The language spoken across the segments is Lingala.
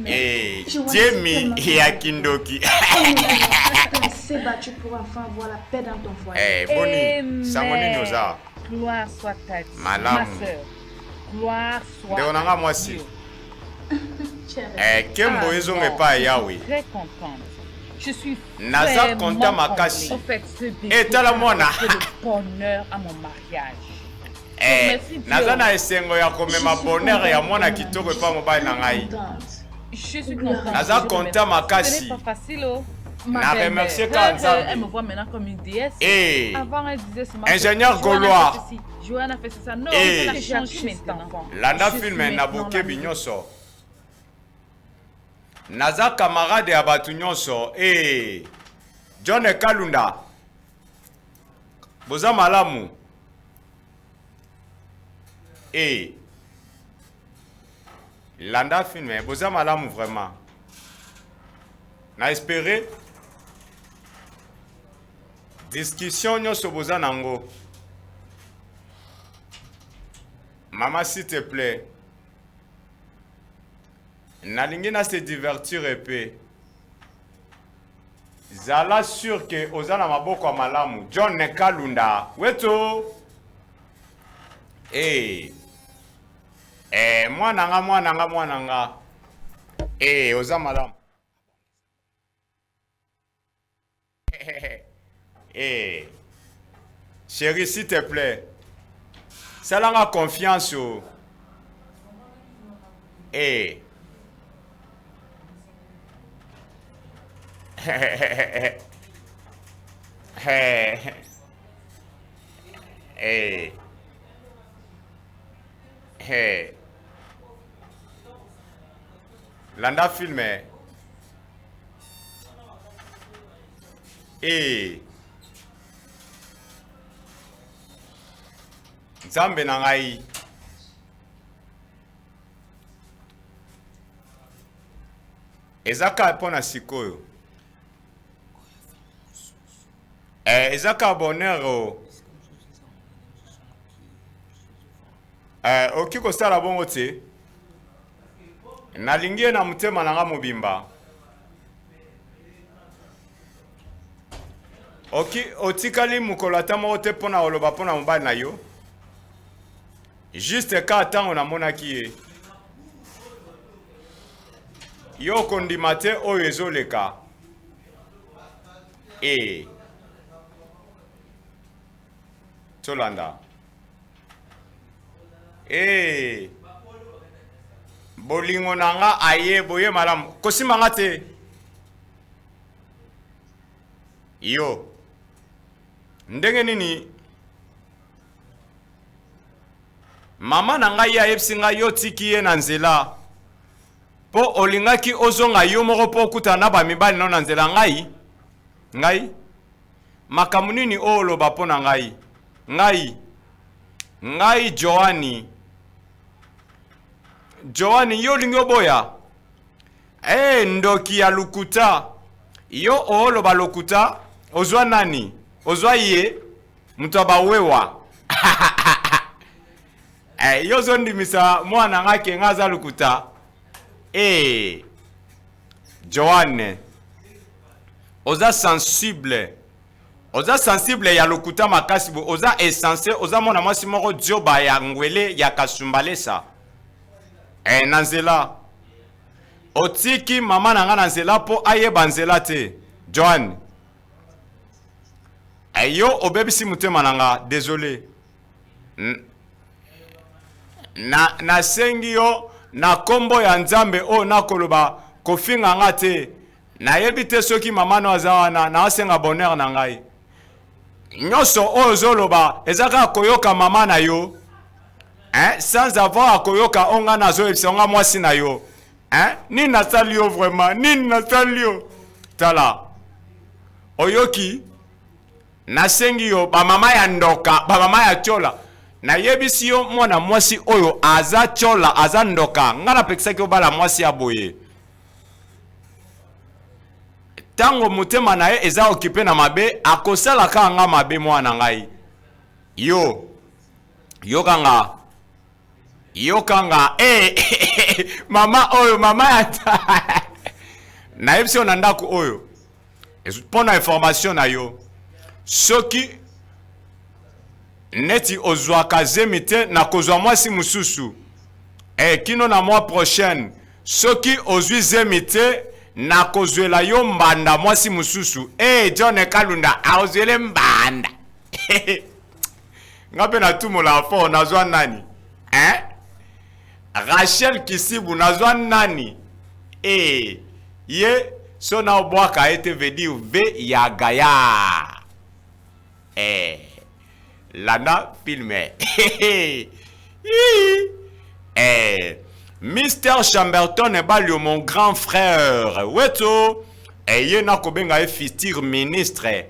Eh, Jemi ya kindoki. Eh, boni sango nini oza? Gloire soit à Dieu. Malamu. Gloire soit Ndeko na nga mwasi. Eh, kembo ah, ezonga epai ya Yawe. Très contente. Je suis Naza content makasi. En fait, ce bébé Eh, tala mwana. le bonheur à mon mariage. Eh, naza na esengo ya komema bonheur ya mwana kitoko epai mobali na ngai. Je suis contente. Naza content makasi. Ce n'est pas facile, oh. Na Ma remercier belle-mère. kaka Nzambe. Elle me voit maintenant comme une déesse. Eh. Avant, elle disait seulement Ingénieur que Joanne a Gaulois. fait ceci, Joanne a fait ça. Non, Eh. elle a changé maintenant. Landa Je suis film na maintenant bokebi la- nyonso. Naza camarade ya bato nyonso. Eh. John Kalunda. Boza malamu. Eh. Landa film, boza malamu vraiment. Na espérer discussion nyonso boza nango. Mama s'il te plaît. Nalingi na se divertir epe. Zala sûr que oza na maboko ya malamu. John Kalunda. Weto. Eh. Eh, mwana nga mwana nga mwana nga. Eh, oza malamu. Eh. Chérie, s'il te plaît. Salanga confiance. Oh. Eh. Eh. Eh. Landa film. Eh. Nzambe na ngai. Eza kaka mpo na sikoyo. Eh, eza kaka bonheur o. Eh, okoki kosala bongo te. Nalingi ye na motema na nga mobimba. Oki otikali mokolo ata moko te mpo na koloba mpo na mobali na yo. Juste kaka ntango namonaki ye. Yo okondima te oyo ezoleka. E. Tolanda. E. Bolingo na nga aye boye malamu. Kosimba nga te. Yo. Ndenge nini mama na ngai ye ayebisi ngai yo otiki ye na nzela mpo olingaki ozonga yo moko mpo okutana na bamibali no na nzela. Ngai ngai makambo nini oyo oloba mpo na ngai? Ngai ngai Joani, Joani, yo olingi oboya? Hey, ndoki ya lokuta, yo ooloba lokuta. Ozwa nani? Ozwa ye moto ya bawewa. Eh, yo ozondimisa mwana nga ke nga aza lokuta. Eh, Joanne, oza sensible, oza sensible ya lokuta makasi bo. Oza essentiel, oza mwana mwasi moko dioba ya ngwele ya kasumbalesa. Eh, na nzela otiki mama na nga na nzela mpo ayeba nzela te. Joanne, eh, yo obebisi motema na nga, désolé. Na nasengi yo na kombo ya Nzambe oyo nakoloba, kofinga nga te. Nayebi te soki mama no aza wana. Naosenga bonheur na ngai nyonso oyo ozoloba eza kaka koyoka mama na yo, hein? Sans avoir koyoka oyo ngai nazoyebisa nga mwasi na yo, hein? Nini nasali yo vraiment? Nini nasali yo? Tala, oyoki? Nasengi yo, bamama ya ndoka, bamama ya tiola, nayebisi yo, mwana mwasi oyo aza tiola, aza ndoka. Ngai napekisaki obala mwasi ya boye. Ntango motema na ye eza okipe na mabe, akosala kaka nga mabe. Mwana na ngai, yo yoka nga. Yokanga eh mama oyo mama ya nayebisi yo na ndako oyo mpo na information na yo, soki neti ozwaka zemi te, nakozwa mwasi mosusu kino na mois prochaine. Soki ozwi zemi te, nakozwela yo mbanda mwasi mosusu. John Kalunda aozwele mbanda. Nga mpe natumola fort, nazwa nani hein? Rachel Kisibu nazwa nani? Ye so na obwaka ye te, veut dire v ya gaya. Landa film. Mr Chamberton Ebalio, mon grand frère weto, ye nakobenga ye futur ministre.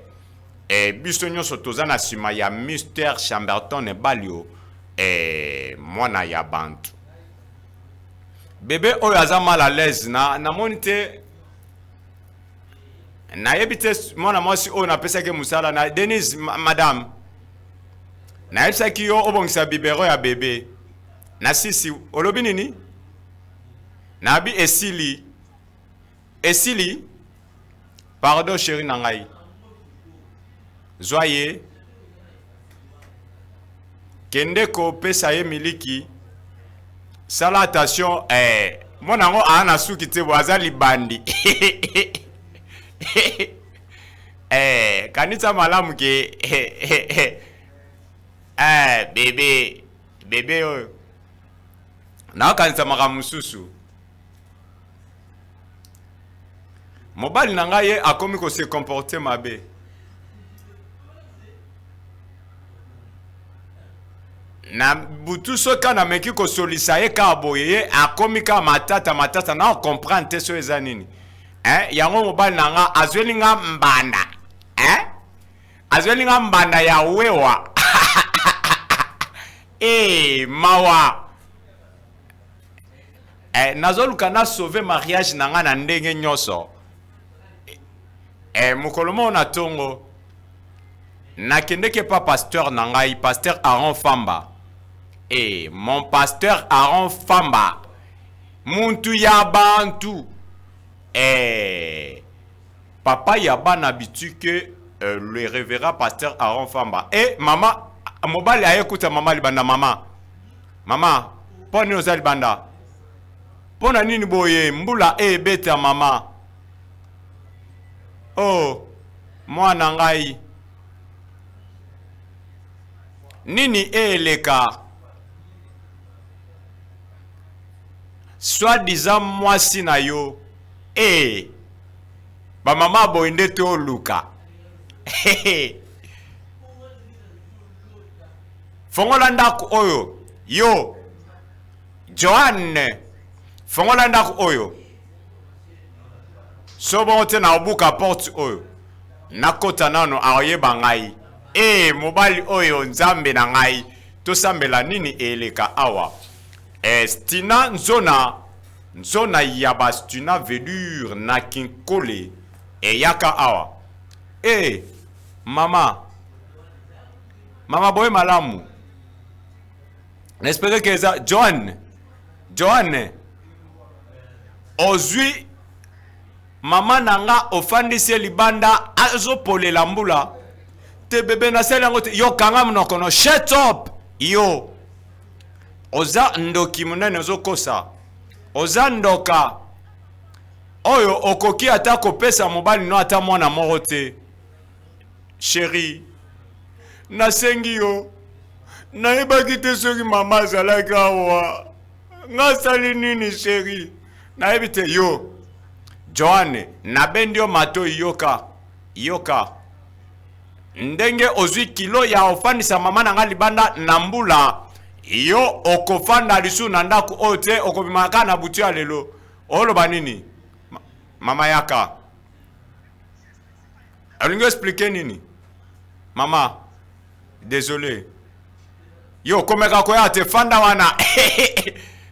Biso nyonso toza na nsima ya Mr Chamberton Ebalio, mwana ya bantu. Bebe oyo aza mal à l'aise na namoni te, nayebi te mwana mwasi oyo napesaki mosala na Denise. Madame, nayebisaki yo obongisa biberon ya bebe na sisi. Olobi nini? Nabi esili, esili. Pardon chéri na ngai, zwa ye, kende kopesa ye miliki. Sala attention. Mwana yango aa na suki te bo aza libandi. Kanisa malamu ke bebe, bebe oyo naokanisa makambo mosusu. Mobali na ngai ye akomi kose comporter mabe. Na butu soki nameki kosolisa ye kaka boye, ye akomi kaka matata matata. Na comprendre te so eza nini eh? Yango mobali na nga azweli nga mbanda eh? Azweli nga mbanda ya wewa. Mawa. Nazoluka na sauver mariage na nga na ndenge nyonso. Mokolo moko na ntongo nakendeki pa pasteur na ngai, pasteur Aaron Famba. Mon pasteur Aaron Famba, muntu ya bantu, papa ya bana bituke, le révérend pasteur Aaron Famba. Mama, mobali ayekuta mama libanda. Mama, mama, mpo nini oza libanda? Mpo na nini boye mbula ebeta? Mama, oh mwana ngai, nini eleka? Soi-disant mwasi na yo. Bamama boye nde toluka. Fongola ndako oyo, yo Joanne, fongola ndako oyo. So bongo te, na obuka porte oyo, nakota nano, akoyeba ngai. Mobali oyo, nzambe na ngai, tosambela nini eleka awa? Stina nzona nzona ya bastina velure na kinkole eyaka awa. Mama, mama, boye malamu. Naespere ke eza Joan. Joan, ozwi mama na nga, ofandisi ye libanda, azopolela mbula. Te bebe, nasali yango te. Yo kanga monoko no, shut up. Yo oza ndoki monene, ozokosa, oza ndoka oyo okoki ata kopesa mobali no ata mwana moko te. Chéri, nasengi yo, nayebaki te soki mama azalaki awa. Nga asali nini chéri? Nayebi te. Yo Joanne, nabendi yo matoi. Yoka, yoka ndenge ozwi kilo ya ofandisa mama na nga libanda na mbula. Yo okofanda lisusu na ndako oyo te, okobima kaka na butu ya lelo. Oloba nini? Mama yaka, olingi expliquer nini? Mama, désolé. Yo okomeka koya te. Fanda wana,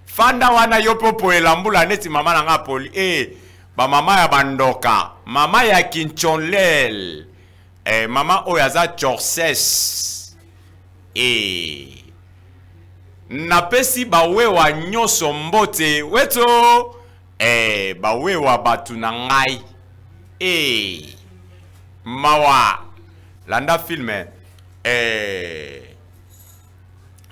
fanda wana. Yo mpo poyela mbula neti mama na nga poli. Bamama ya bandoka, mama ya kincholel. Mama oyo aza chorses. Napesi bawewa nyonso mbote weto eh, bawewa bato na ngai eh, mawa landa film eh,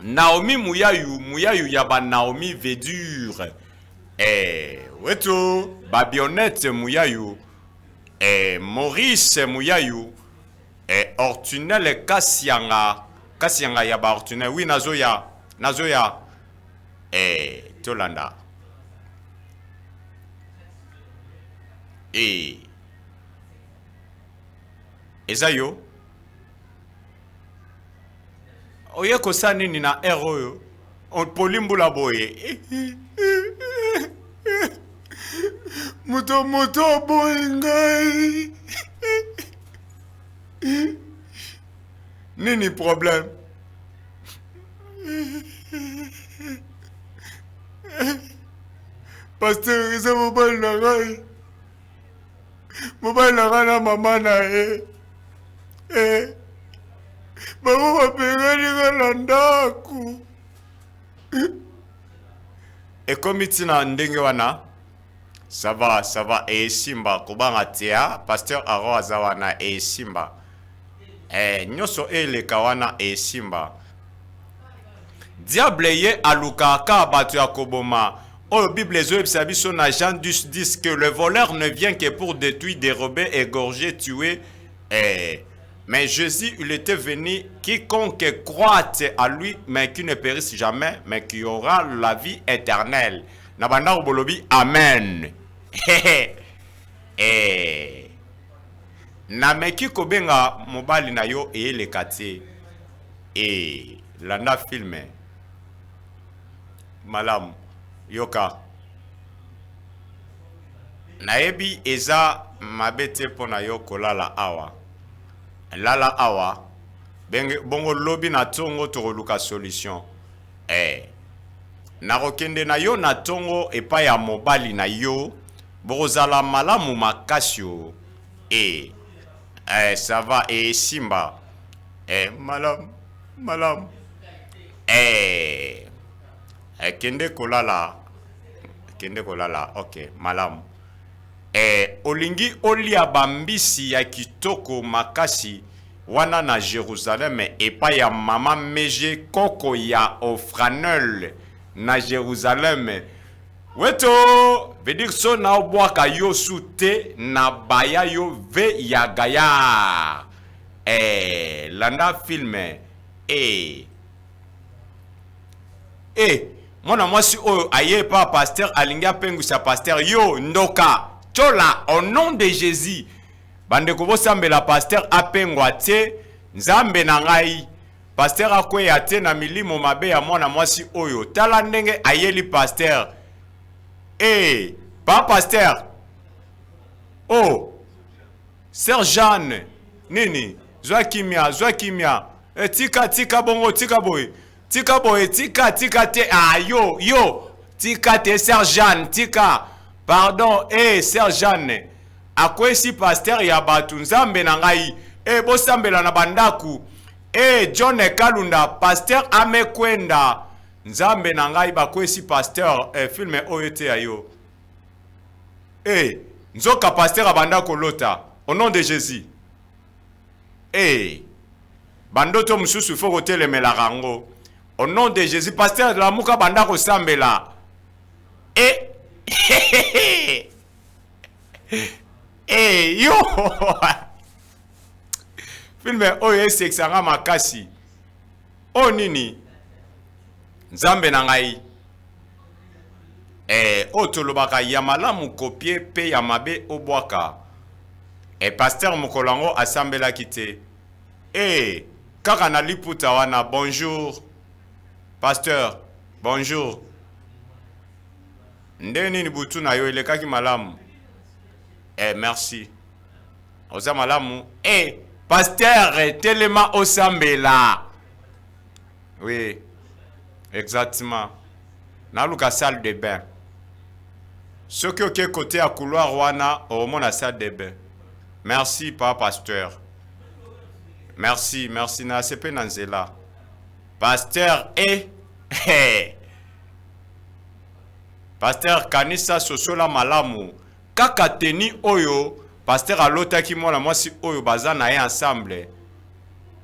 Naomi Muyayu Muyayu ya ba Naomi Vedure eh, weto Babionette Muyayu eh, Maurice Muyayu Eh Hortunel Kasianga, Kasianga ya ba Hortunel. Oui, nazoya, nazoya. Eh, tolanda. Eh. Eza yo? Oye kosala nini na heure oyo? Opoli mbula boye. Moto moto aboyi ngai. Nini problème? Pasteur eza mobali na ngai. Mobali na ngai na mama na ye. Eh. Bango babengani nga na ndako. Ekomi ntina ndenge wana. Ça va, ça va. Esimba kobanga tia pasteur Aaron aza wana esimba. Eh, nyonso eleka wana esimba. Diable ye alukaka kaka bato ya koboma. Oyo Bible ezoyebisa biso na Jean 10, 10 que le voleur ne vient que pour détruire, dérober, égorger, tuer. Eh, mais Jésus, il était venu, quiconque croit à lui, mais qui ne périsse jamais, mais qui aura la vie éternelle. Na bandako bolobi amen. Eh. Nameki kobenga mobali na yo eyeleka te. Eh, landa film. Malamu. Yoka. Nayebi eza mabe te mpo na yo kolala awa. Lala awa. Benge, bongo lobi na tongo tokoluka solution. Eh. Nakokende na yo na tongo epai ya mobali na yo, bokozala malamu makasi o. Eh. Eh, ça va, esimba. Eh, malamu, malamu. Eh. Eh, kende kolala. Kende kolala. Ok, malamu. Eh, olingi olia bambisi ya kitoko makasi wana na Jerusalem epai ya mama Meje koko ya Ofranel na Jerusalem. Weto veut dire so na obwaka yo su te na baya yo ve ya gaillard. Eh, landa film. Eh. Eh, mwana mwasi oyo aye pa pasteur alingi apengwisa pasteur yo ndoka tchola au nom de Jésus. Bandeko bosambela pasteur apengwa te nzambe na ngai pasteur akweya te na milimo mabe ya mwana mwasi oyo tala ndenge ayeli pasteur eh pa pasteur oh sœur Jeanne nini zwa kimia zwa kimia e, tika tika bongo tika boye tika boye tika tika te ah yo yo tika te sœur Jeanne tika pardon eh sœur Jeanne akwesi pasteur ya batu nzambe na ngai eh bosambela na bandaku eh John Kalunda pasteur amekwenda nzambe na ngai bakwesi pasteur eh, film oyo eteya yo eh nzoka pasteur abanda kolota au nom de Jésus Eh, bandoto mosusu faut kotelemelaka yango. Au nom de Jésus, pasteur lamuka banda kosambela. Eh, eh, yo film oyo esekisa nga makasi. Oyo nini? Nzambe na ngai. Eh, oyo tolobaka ya malamu kopie pe ya mabe obwaka. Eh, pasteur mokolo yango asambelaki te. Eh, kaka na liputa wana bonjour. Pasteur, bonjour. Nde nini butu na yo elekaki malamu? Eh, merci. Oza malamu? Eh, pasteur, telema osambela. Oui, exactement. Naluka salle de bain. Soki oke kote ya couloir wana, okomona salle de bain. Merci, papa pasteur. Merci, merci. Na sepe na nzela. Pasteur e. Hey. Pasteur kanisa sosola malamu kaka tenue oyo pasteur alotaki mwana mwasi oyo baza na ye ensemble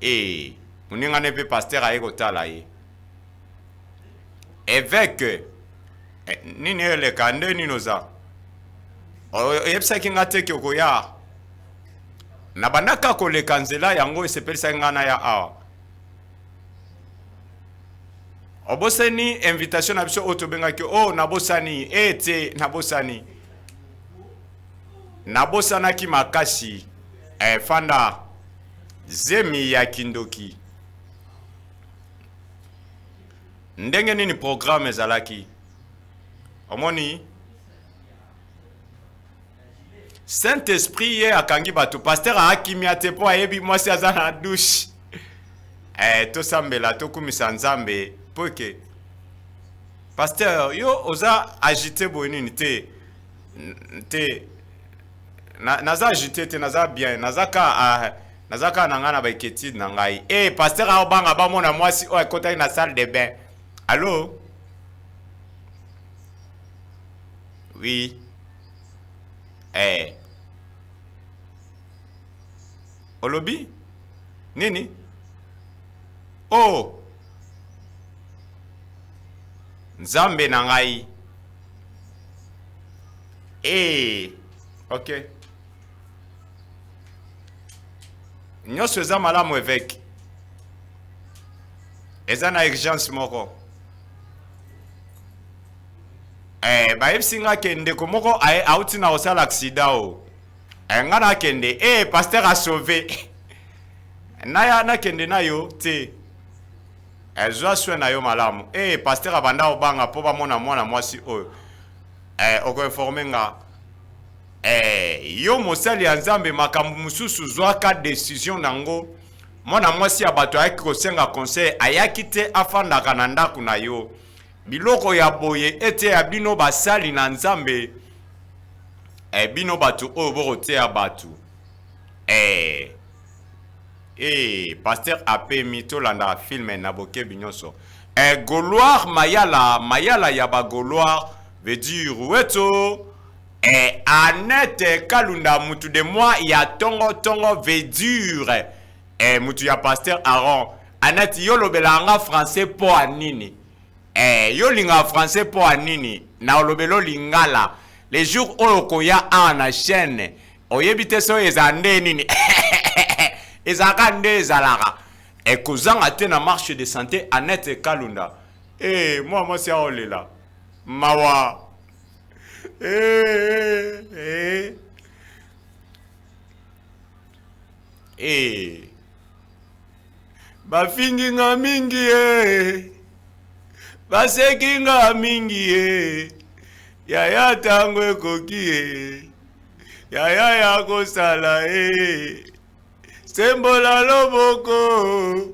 ee moninga ne mpe pasteur aye kotala ye evêque eh, nini eleka nde nini oza oyebisaki nga te ke okoya na bandaka koleka nzela yango esepelisaki nga na ya awa Obosani invitation na biso oyo tobengaki oh nabosani eh te nabosani nabosanaki makasi eh, fanda zemi ya kindoki ndenge nini programme ezalaki omoni Saint Esprit ye akangi bato pasteur aakimia te mpo ayebi mwasi aza na douche eh, tosambela tokumisa Nzambe mpo ke pasteur yo oza agite boye nini te te na, naza agite te naza bien naza ka ah, naza kaka na ngai na bainquiétude na ngai e eh, pasteur aobanga bamona mwasi oyo akotaki na salle de bain allo Oui. Eh. Olobi? Nini? Oh. Nzambe na ngai. Eh. Ok. Nyonso eza malamu évêque. Eza na urgence moko. Eh, bayebisi nga ke ndeko moko auti na kosala accident o. Eh, nga nakende. Eh, pasteur a sauvé. Naya nakende na yo te. Eh, zwa soin na yo malamu. Eh, pasteur abanda obanga po bamona mwana mwasi oyo. Eh, okoinforme nga. Eh, yo mosali ya Nzambe makambo mosusu zwaka decision nango. Mwana mwasi ya bato ayaki kosenga conseil, ayaki te afandaka na ndako na yo. Biloko ya boye eteya bino basali na Nzambe eh, bino bato oyo bokoteya bato eh. Eh, pasteur apemi tolanda film na bokebi nyonso eh, Gauloir Mayala Mayala ya ba Gauloir veut dire weto eh, Annette Kalunda mutu de moi ya tongo tongo veut dire Eh mutu ya pasteur Aaron. Annette yo lobela nga français po a nini? Eh yo linga français po a nini? Na olobelo lingala. Les jours oyo koya awa na chaîne oyebi te soki ezala nde nini? Ezalaka nde ezalaka. Ekozanga te na marche de santé Annette Kalunda. Eh mwa mwasi aolela. Mawa. Eh eh eh. Eh. Bafingi nga mingi eh. Baseki nga mingi eh. Yaya tango ekoki eh. Yaya ya kosala eh. Sembola loboko.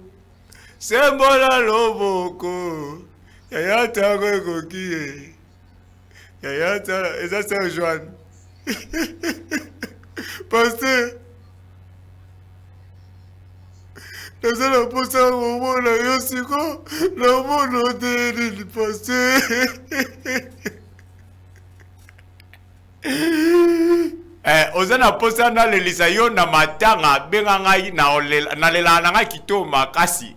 Sembola loboko. Yaya tango ekoki eh. Yaya tala eza sœur Joanne. Pasteur. Naza na mposa ya komona yo siko namona te nini pasteur. Eh, oza na mposa nalelisa yo na matanga benga ngai nalelaka na ngai kitoko makasi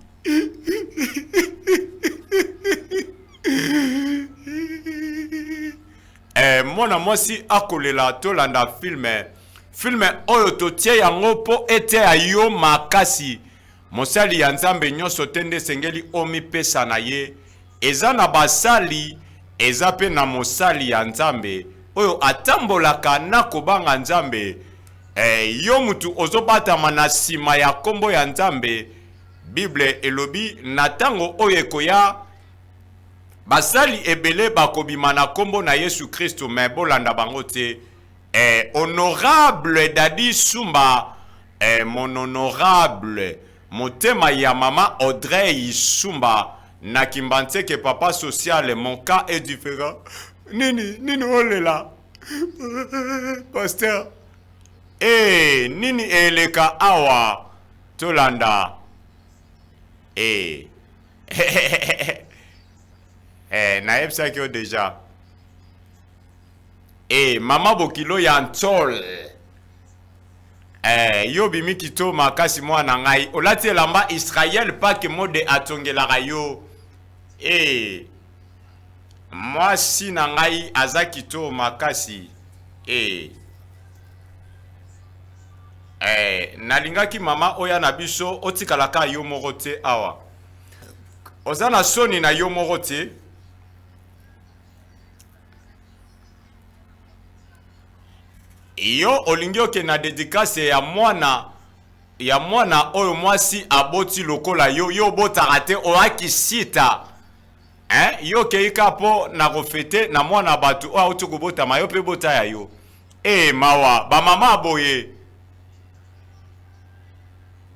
Eh, mwana mwasi akolela tolanda filme filme oyo totie yango mpo eteya yo makasi mosali ya nzambe nyonso te nde esengeli omipesa na ye eza na basali eza mpe na mosali ya nzambe oyo atambolaka na kobanga nzambe eh, yo mutu ozobatama na nsima ya nkombo ya nzambe Bible elobi na tango oyo ekoya basali ebele bakobima na kombo na Yesu Kristo mais bolanda bango te. Eh, honorable Daddy Sumba eh, mon honorable motema ya mama Audrey Sumba na Kimbanseke papa social mon cas est différent. Nini nini olela pasteur eh nini eleka awa Tolanda eh. Eh, nayebisaki yo deja. Eh, mama bokilo ya ntol. Eh, yo bimi kito makasi mwana ngai. Olati elamba Israël pake mode atongelaka yo. Eh, mwasi na ngai aza kito makasi. Eh. Eh, nalingaki mama oya na biso otikalaka yo moko te awa. Oza na soni na yo moko te. Yo olingi okende na dedicace ya mwana ya mwana oyo mwasi aboti lokola yo, yo obotaka te, oaki sita. Hein? Yo okei ka po na kofete na mwana bato oyo auti kobotama, yo mpe bota ya yo. E mawa, ba mama boye.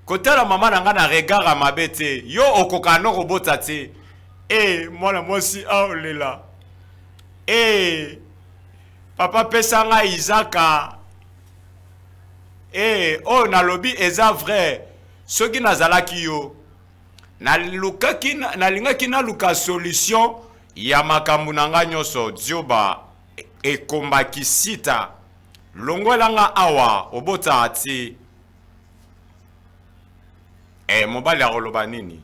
Kotala mama na nga na regard ya mabe te. Yo okoka no kobota te. E mwana mwasi aolela. E papa pesa nga Isaka. E oyo nalobi eza vrai. Soki nazalaki yo, nalukaki nalingaki naluka solution ya makambo na nga nyonso. Dioba ekombaki sita. Longwela nga awa obota te. Eh, mobali akoloba nini?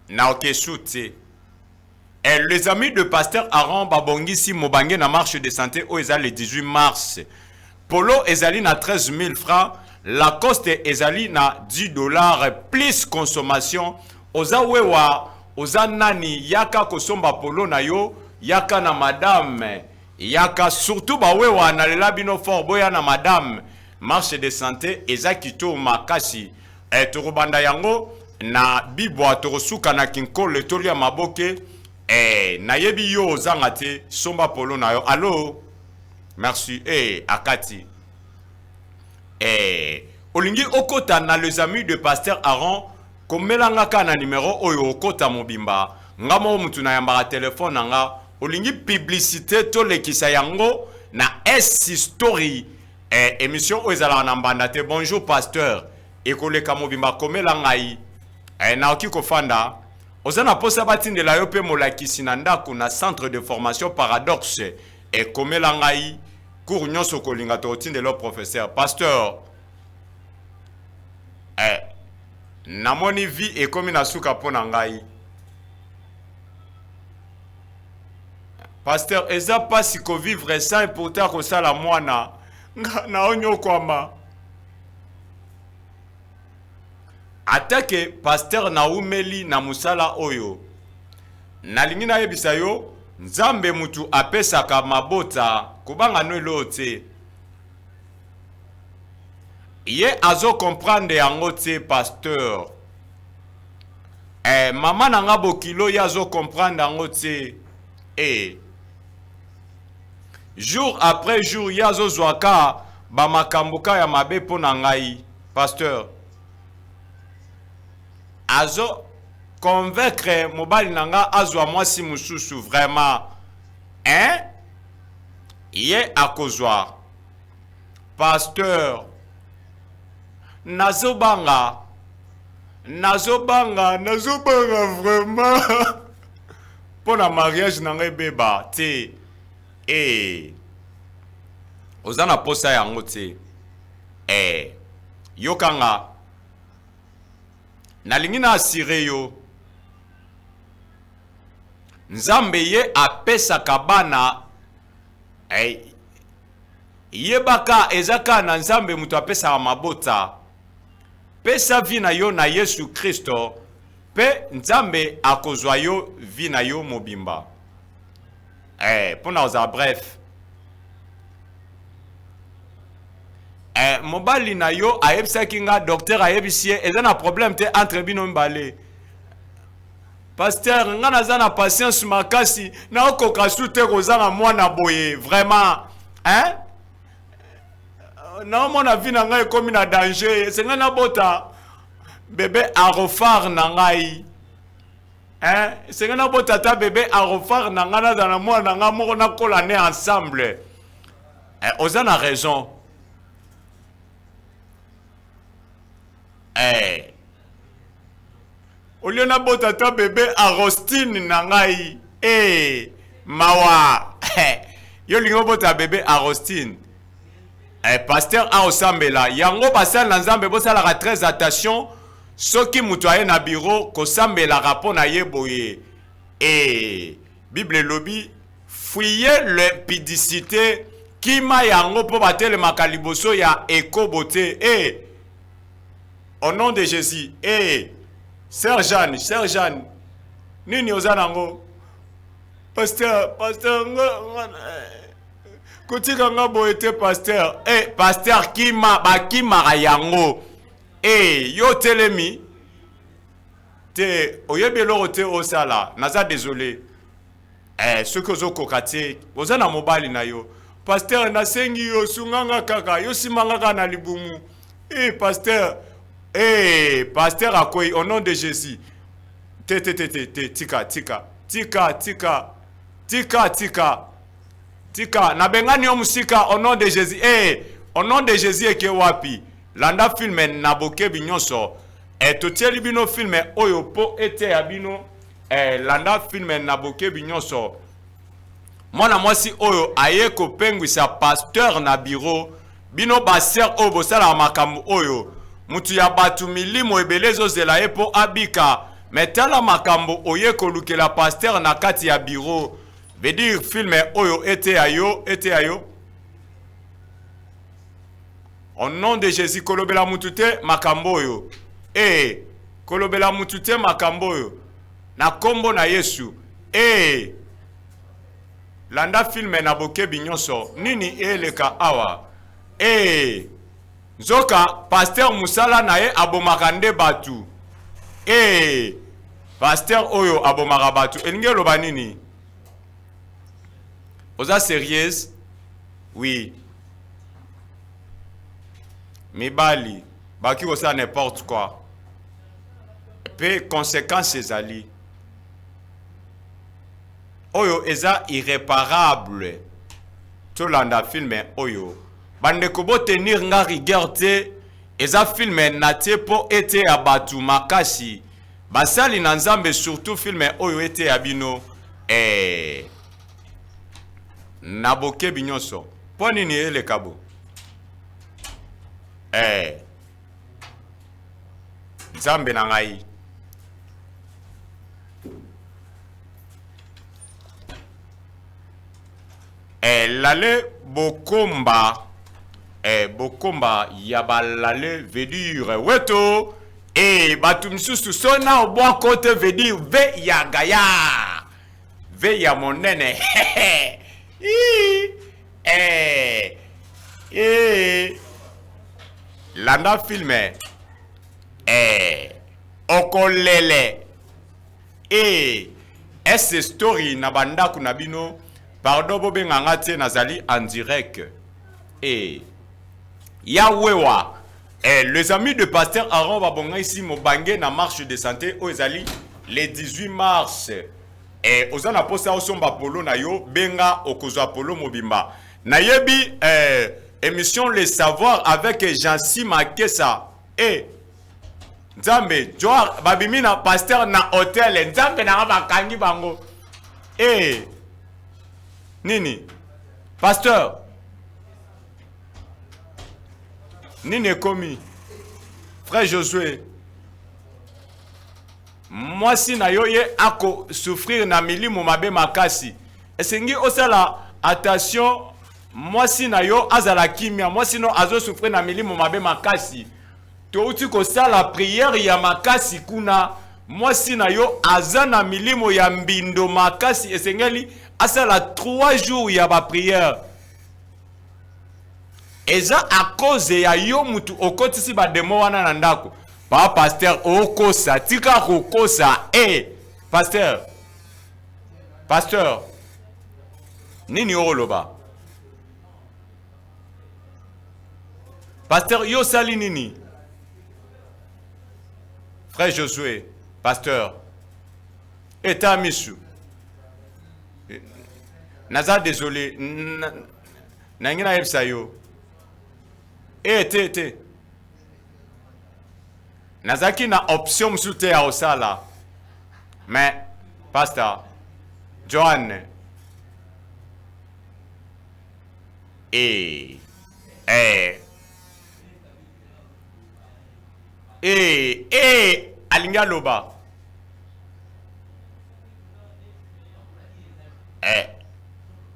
Na okesu te. Eh, les amis de Pasteur Aaron babongisi mobange na marche de santé oyo eza le 18 mars. Polo ezali na 13 000 francs, Lacoste ezali na 10 dollars plus consommation. Oza wewa, oza nani, yaka kosomba polo na yo, yaka na madame, yaka surtout ba wewa na lela bino fort boya na madame. Marche de santé eza kitoko makasi. Eh, tokobanda yango na bibwa, tokosuka na kinkole tolia maboke. Eh, nayebi yo ozanga te, somba polo na yo. Allo? Merci. Eh, akati. Eh, olingi okota na les amis de Pasteur Aaron, komelanga ka na numero oyo okota mobimba. Nga moko mutu na yambaka telefone na nga. Olingi publicité tolekisa yango na S Story. Eh, émission oyo ezalaka na mbanda te. Bonjour pasteur. Ekoleka mobimba komela ngai. Eh, naoki kofanda. Oza na posa batindela yo pe molakisi na ndako na centre de formation Paradoxe. Ekomela ngai cours nyonso kolinga totindela yo professeur. Pasteur. Eh, namoni vie ekomi na suka mpo na ngai. Pasteur, eza pasi ko vivre sans pourtant kosala mwana. Nga naonyokwama. Atake pasteur naumeli na mosala oyo. Nalingi nayebisa yo, Nzambe mutu apesaka mabota, kobanga no eloo te. Ye azo comprendre yango te pasteur. Eh, mama na nga bokilo ye azo comprendre yango te. Eh. Jour après jour ye azozwa ka ba makambo ka ya mabe mpo na ngai pasteur. Azo convaincre mobali na nga azwa mwasi mosusu vraiment. Hein? Ye akozwa. Pasteur, nazobanga, nazobanga, nazobanga vraiment. Mpo na mariage na ngai ebeba te. Eh. Oza na posa yango te. Eh. Yokanga. Nalingi na assurer yo. Nzambe ye apesaka bana. Eh. Yebaka eza kaka na Nzambe moto apesaka mabota. Pesa vie na yo na Yesu Kristo pe Nzambe akozwa yo vie na yo mobimba. Eh, pona kozala bref. Eh, mobali na yo ayebisaki nga docteur ayebisi ye eza na problème te entre bino mibale. Pasteur, nga naza na patience makasi, nakoka su te kozanga mwana boye, vraiment. Hein? Naomona vie na ngai ekomi na danger, esengeli nabota bebe arofar na ngai. Hein? Esengeli nabota ata bebe arofar na ngai, nazala na mwana na ngai moko nakola ne ensemble. Eh, oza na raison. Eh. Au lieu nabota ata bebe arostine na ngai. Ee eh, mawa yo olingi obota bebe Arostine. Eh, pasteur aosambela yango. Basali na Nzambe, bosalaka très attention. Soki moto aye na bureau, kosambelaka mpo na ye boye. E Bible elobi: "Fuyez l'impudicité." Kima yango, mpo batelemaka liboso ya ekobo te. E au nom de Jésus. E sœur Jeanne, sœur Jeanne, nini oza nango? Pasteur, pasteur, nga, nga, kotika nga boye te, pasteur. E pasteur, kima, bakimaka yango. E yo telemi te, oyebi eloko te osala. Naza désolé. Soki ozokoka te, oza na mobali na yo. Pasteur, nasengi yo, sunganga kaka, yo simanga kaka na libumu. E pasteur, e pasteur akwei. Au nom de Jésus. Te, te, te, te, te, tika, tika, tika, tika, tika, tika, tika, nabengani yo mosika au nom de Jésus. E au nom de Jésus. Eke wapi? Landa film na bokebi nyonso. Totieli bino film oyo mpo eteya bino. Landa film na bokebi nyonso. Mwana mwasi oyo aye kopengwisa pasteur na bureau. Bino basœur oyo bosalaka makambo oyo, mutu ya bato, milimo ebele ezozela ye mpo abika, mais tala makambo oye kolukela pasteur na kati ya bureau. Veut dire film oyo eteya yo, eteya yo. Au nom de Jésus. Kolobela mutu te makambo oyo. E kolobela mutu te makambo oyo na nkombo na Yesu. E landa film na bokebi nyonso. Nini eleka awa? E nzoka pasteur, mosala na ye abomaka nde bato. E pasteur oyo abomaka bato, elingi eloba nini? Oza sérieuse? Oui, mibali bakoki kosala n'importe quoi, mpe conséquence ezali oyo eza irréparable. Tolanda film oyo. Bandeko, botenir nga rigueur te. Eza film na tie mpo eteya bato makasi. Basali na Nzambe, surtout film oyo eteya bino na bokebi nyonso. Mpo nini eleka bo? Nzambe na ngai. Lale bokomba, bokomba ya balale, veut dire weto. Bato misusu so na obwako te, veut dire ve ya gaya, ve ya monene. Landa film. Okolele. Ese story na bandako na bino. Pardon, bobenga nga te, nazali en direct. Ya wewa. Les amis de pasteur Aaron babongisi mobange na marche de santé oyo ezali le 18 mars. Oza na posa osomba polo na yo, benga, okozwa polo mobimba. Nayebi émission Le Savoir avec Jansi Makesa. Nzambe, joar babimi na pasteur na hôtel. Nzambe nanga, bakangi bango. Nini? Pasteur, nini ekomi? Frère Josué, mwasi na yo ye akosouffrir na milimo mabe makasi. Esengi osala attention, mwasi na yo azala kimia. Mwasi no azosouffrir na milimo mabe makasi. Touti kosala prière ya makasi kuna. Mwasi na yo aza na milimo ya mbindo makasi. Esengeli asala 3 jours ya baprière. Eza à cause ya yo mutu okotisi badémon wana na ndako. Pa pasteur, okosa, tika kokosa. E pasteur, pasteur, nini okoloba? Pasteur, yo osali nini? Frère Josué, pasteur, eta misu. Naza désolé, nangi nayebisa yo. E te, te, nazalaki na option mosusu te ya kosala. Mais pasteur, Joanne. Eh. Eh. Eh, eh, alingi aloba. Eh.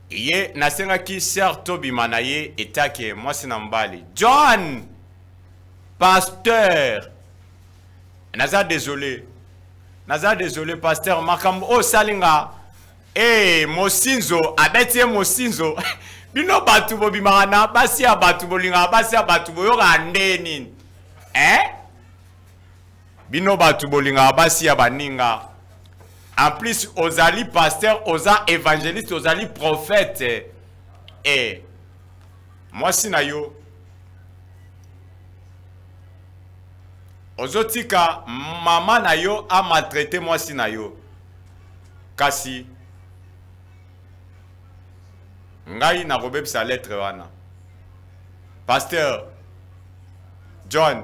Ye nasengaki sœur tobima na ye etake mwasi na mobali. John pasteur naza désolé naza désolé pasteur makambo oyo osali nga ee mosinzo abeti ye mosinzo bino bato bobimaka na basi ya bato bolingaka basi ya bato boyokaka nde nini eh? Bino batu bolingaka basi ya baninga en plus ozali pasteur oza evangeliste ozali prophète eh mwasi na yo ozotika mama na yo a maltraite mwasi na yo kasi ngai nakobebisa lettre wana pasteur John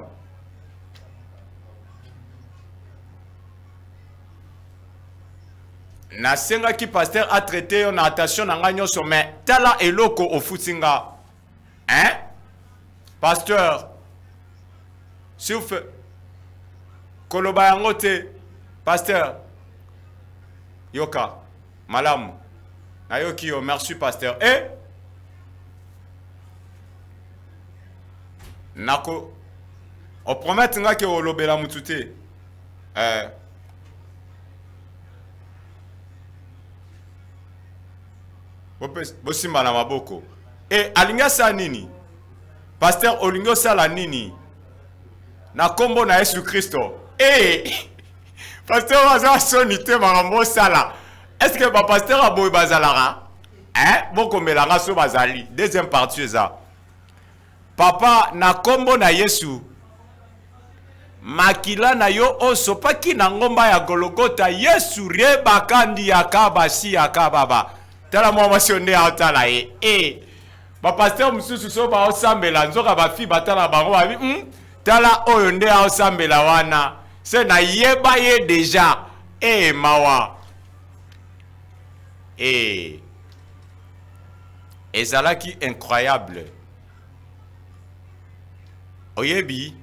nasengaki pasteur atraite yo na attention na ngai nyonso mais tala eloko ofuti nga hein pasteur surf koloba yango te pasteur yoka malamu nayoki yo merci pasteur e eh? Nako o promettre nga ke olobela mutu te. Eh. Bosimba na maboko. Eh, alingi asala nini? Pasteur olingi osala nini? Na kombo na Yesu Kristo. Eh! Pasteur aza soni te makambo osala. Est-ce que ba pasteur ya boye bazalaka? Hein? Bokomela nga so bazali. Deuxième partie eza. Papa na kombo na Yesu makila na yo osopaki na ngomba ya Gologota Yesu rebakandi ya kabasi ya kababa tala mwa mwasi oyo nde aotala ye e bapasteur mosusu so baosambela nzoka bafi batala bango babi tala oyo nde aosambela wana se nayeba ye deja e mawa e Ezalaki incroyable. Oyebi,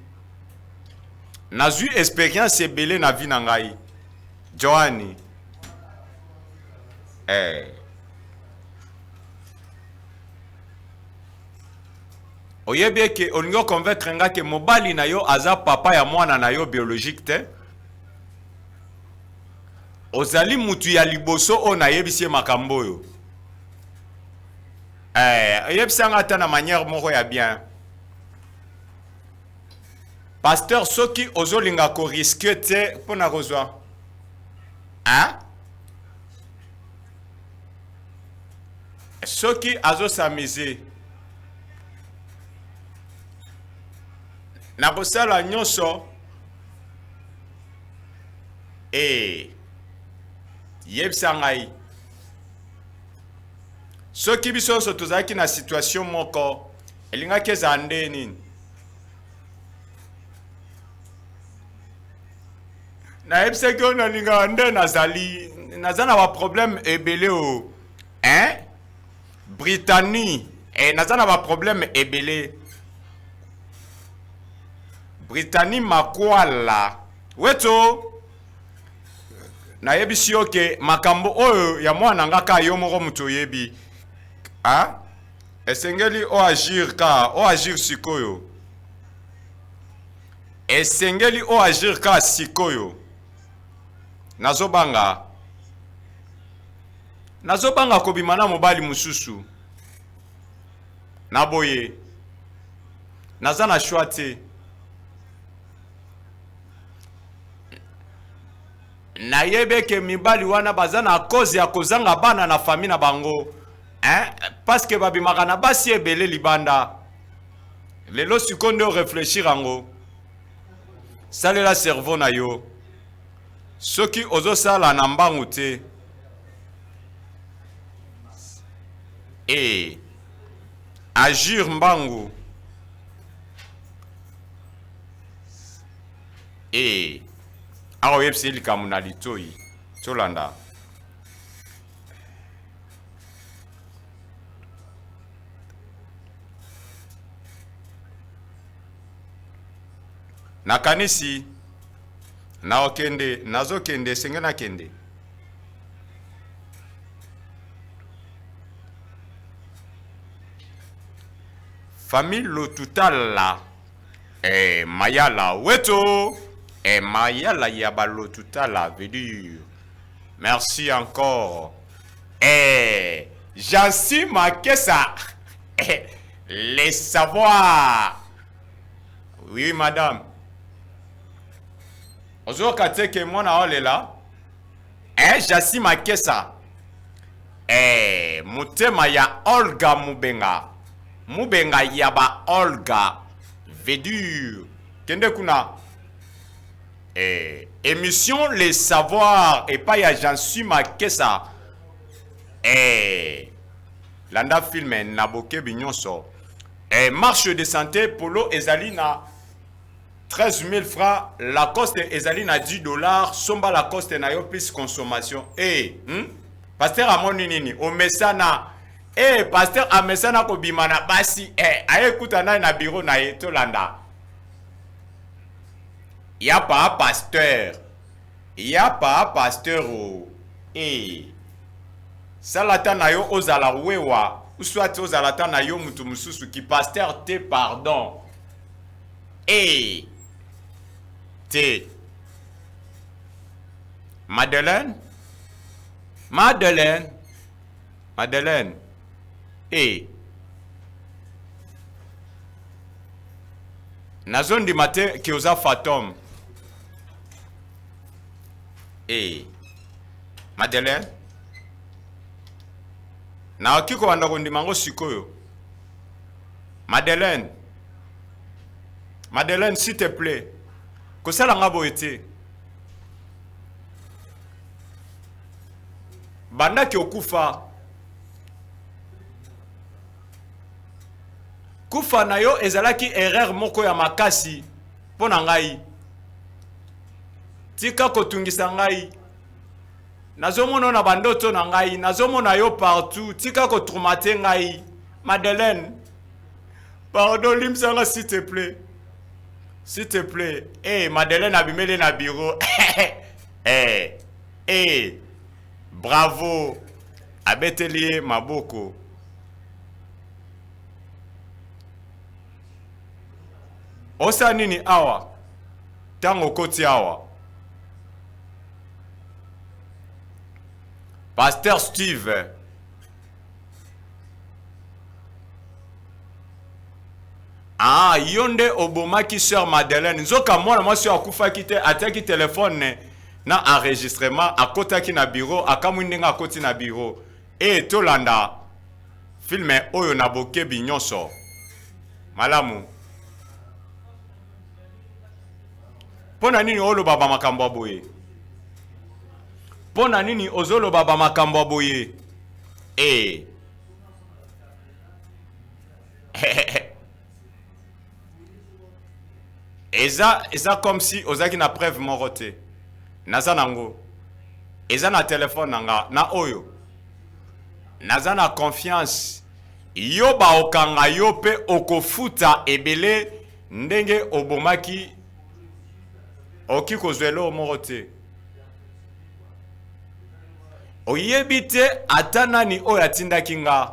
nazwi experience ebele na vie na ngai. Joanny. Eh. Oyebi eke olingi oconvaincre nga ke mobali na yo aza papa ya mwana na yo biologique te? Ozali mutu ya liboso oyo nayebisi ye makambo oyo. Eh, oyebisa nga ata na manière moko ya bien. Pasteur, soki ozolinga ko risquer te mpo na kozwa hein? Soki azosamise nakosala nyonso ee yebisa ngai Soki biso nyonso tozalaki na situation moko, elingaki ezala nde nini? Nayebisaki yo nalingaka nde nazali naza na baproblème ebele o hein? Britanie eh, naza na baproblème ebele. Britanie Makwala weto Nayebisi yo ke makambo oyo ya mwana nga ka yo moko moto oyebi. Ah? Esengeli o agir ka, o agir sikoyo. Esengeli o agir ka sikoyo. Nazobanga. Nazobanga kobima na mobali mosusu. Na boye. Naza na choix te. Nayebi eke mibali wana baza na cause ya kozanga bana na famille na bango hein? Parce que babimaka na basi ebele libanda. Lelo sikoyo nde oreflechir yango, salela cerveau na yo. Soki ozosala na mbangu te e agir mbangu Ee, awa oyebisa ye likambo na litoi. Tolanda. Nakanisi naokende, nazokende, esengeli nakende. Famille Lotutala eh, Mayala Weto eh, Mayala ya ba Lotutala veut dire merci encore eh, Jansi Makesa eh, les savoirs. Oui madame, ozoyoka te ke mwana olela eh, Jansi Makesa eh, motema ya Olga Mubenga, Mubenga ya ba Olga veut dire kende kuna eh, émission les savoirs epai ya Jansi Makesa eh, landa film na bokebi nyonso eh, marche de santé polo ezali na 13 000 francs, Lacoste ezali na 10 $, somba Lacoste na yo plus consommation. Eh, Pasteur amoni nini? Omesana. Eh, pasteur amesana kobima na basi. Eh, aye kuta nani na bureau na ye tolanda. Ya pa pasteur. Ya pa pasteur. Eh. Salata na yo ozala wewa, ou soit ozala ta na yo mutu mususu ki pasteur te pardon. Eh. Te. Madeleine? Madeleine? Madeleine? Eh. Nazondima te ki oza fatome. Eh. Madeleine? Nakoki kobanda kondima yango sikoyo. Madeleine? Madeleine, s'il te plaît. Kosala nga boye te. Bandaki okufa. Kufa na yo ezalaki erreur moko ya makasi mpo na ngai. Tika kotungisa ngai. Nazomona na bandoto na ngai, nazomona yo partout. Tika kotraumate ngai. Madeleine, pardon, limbisanga s'il te plaît. S'il te plaît. Eh, hey, Madeleine abimeli na bureau. Eh, eh, bravo. Abeteli ye maboko. Osa nini awa? Tango okoti awa. Pasteur Steve. Ah, yo nde obomaki sœur Madeleine. Nzoka mwana mwasi oyo akufaki te, atiaki telefone na enregistrement, akotaki na bureau, akamwi ndenge akoti na bureau. E tolanda filme oyo na bokebi nyonso. Malamu. Mpo na nini oloba ba makambo ya boye? Mpo na nini ozoloba ba makambo ya boye? Eh. Eza eza comme si ozalaki na preuve moko te. Naza nango. Eza na telefone na nga na oyo. Naza na confiance. Yo baokanga yo pe okofuta ebele ndenge obomaki oki kozwa eloko moko te. Oyebi te ata nani oyo atindaki nga.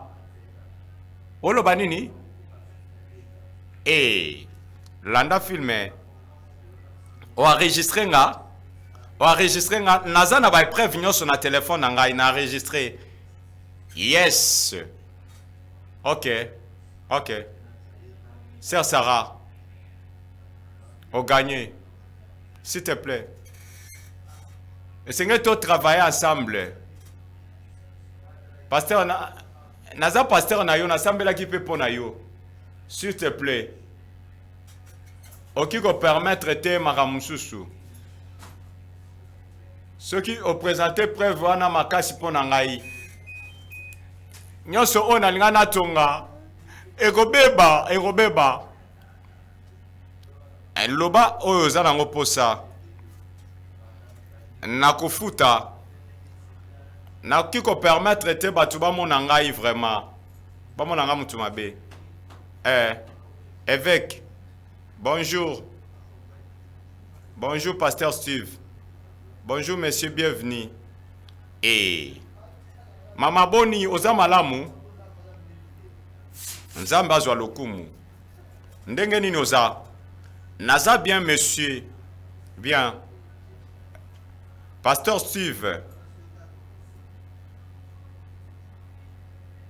Oloba nini? Eh, landa film. O enregistré nga. O enregistré nga. Naza na ba preuve nyonso na telefone na ngai na enregistré. Yes. Ok. Ok. Sœur Sarah. O gagné. S'il te plaît. Esengeli to travailler ensemble. Pasteur na naza pasteur na yo, nasambelaki mpe mpo na yo. S'il te plaît. Oki ko permettre te makambo mosusu. Soki opresente preuve wana makasi mpo na ngai, nyonso oyo nalinga natonga ekobeba, ekobeba. Loba oyo oza nango posa. Nakofuta. Nakoki ko permettre te bato bamona ngai vraiment. Bamona ngai mutu mabe. Eh, évêque, bonjour. Bonjour pasteur Steve. Bonjour monsieur, bienvenue. Eh. Mama boni oza malamu? Nzambe azwa lokumu. Ndenge nini oza? Naza bien monsieur. Bien. Pasteur Steve.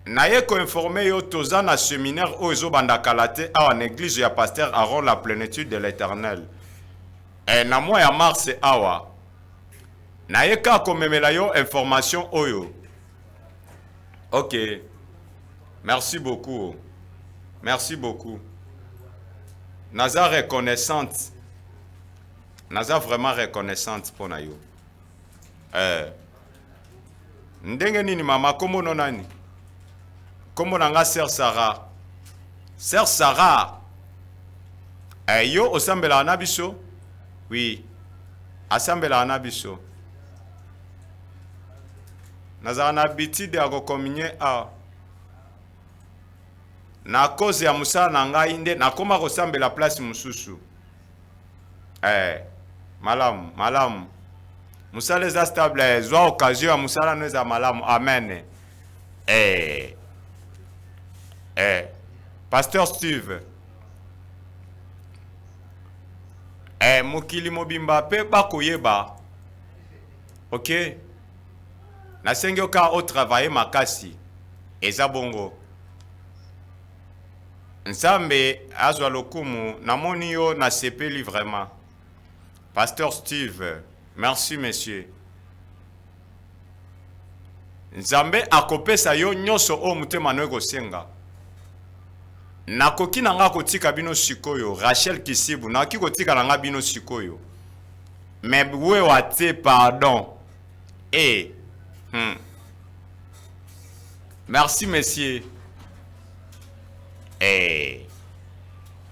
Naye ko informer yo toza na seminaire oyo ezobanda kala te awa na eglise ya Pasteur Aaron la plenitude de l'Eternel. Eh, na mois ya mars awa naye kaka komemela yo information oyo. Ok. Merci beaucoup. Merci beaucoup. Naza reconnaissante. Naza vraiment reconnaissante mpo na yo. Eh. Ndenge nini mama, kombo no nani? Kombo na nga Sœur Sarah. Sœur Sarah. Eh, yo osambelaka na biso? Oui. Asambelaka na biso. Nazala na habitude ya kokominye awa. Na cause ya mosala na ngai nde nakoma kosambela place mosusu. Eh, malamu, malamu. Mosala eza stable, eh, zwa occasion ya mosala no eza malamu. Amen. Eh. Eh. Pasteur Steve. Eh, mokili mobimba pe bakoyeba. Ok? Nasengi yo kaka otravaille makasi. Eza bongo. Nzambe azwa lokumu namoni yo nasepeli vraiment. Pasteur Steve, merci monsieur. Nzambe akopesa yo nyonso oyo motema no ekosenga. Nakoki na nga kotika bino sikoyo, Rachel Kisibu, nakoki kotika na nga bino sikoyo. Mais wewa te pardon. Eh. Merci monsieur. Eh.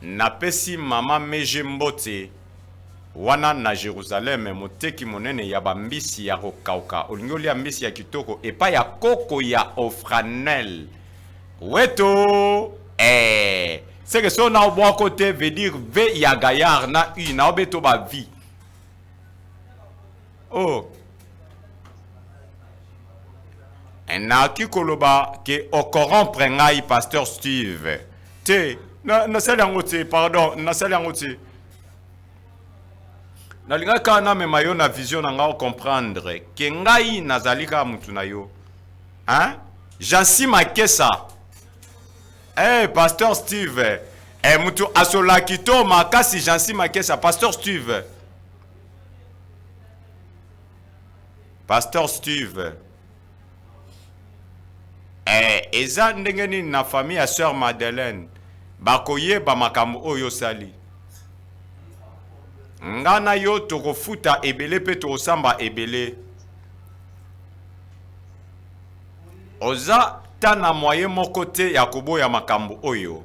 Napesi mama Meje mbote wana na Jerusalem, moteki monene ya bambisi ya kokauka. Olingi olia mbisi ya kitoko epai ya koko ya Ofranel. Weto. Eh. C'est que so na obwako te veut dire V ya gaillard na U na obeto ba vie. Oh. Nakoki koloba ke ocorrompre ngai pasteur Steve te, nasali yango te, pardon, nasali yango te. Nalingaki kaka namema yo na vision na ngai ocomprendre ke ngai nazali kaka mutu na yo. Hein? Jansi Makesa. Eh, hey, pasteur Steve. Eh, mutu asolaki to makasi Jansi Makesa, pasteur Steve. Pasteur Steve. Eh, eza ndenge nini na famille ya sœur Madeleine bakoyeba makambo oyo osali? Nga na yo tokofuta ebele pe tokosamba ebele. Oza ta na moyen moko te ya koboya makambo oyo.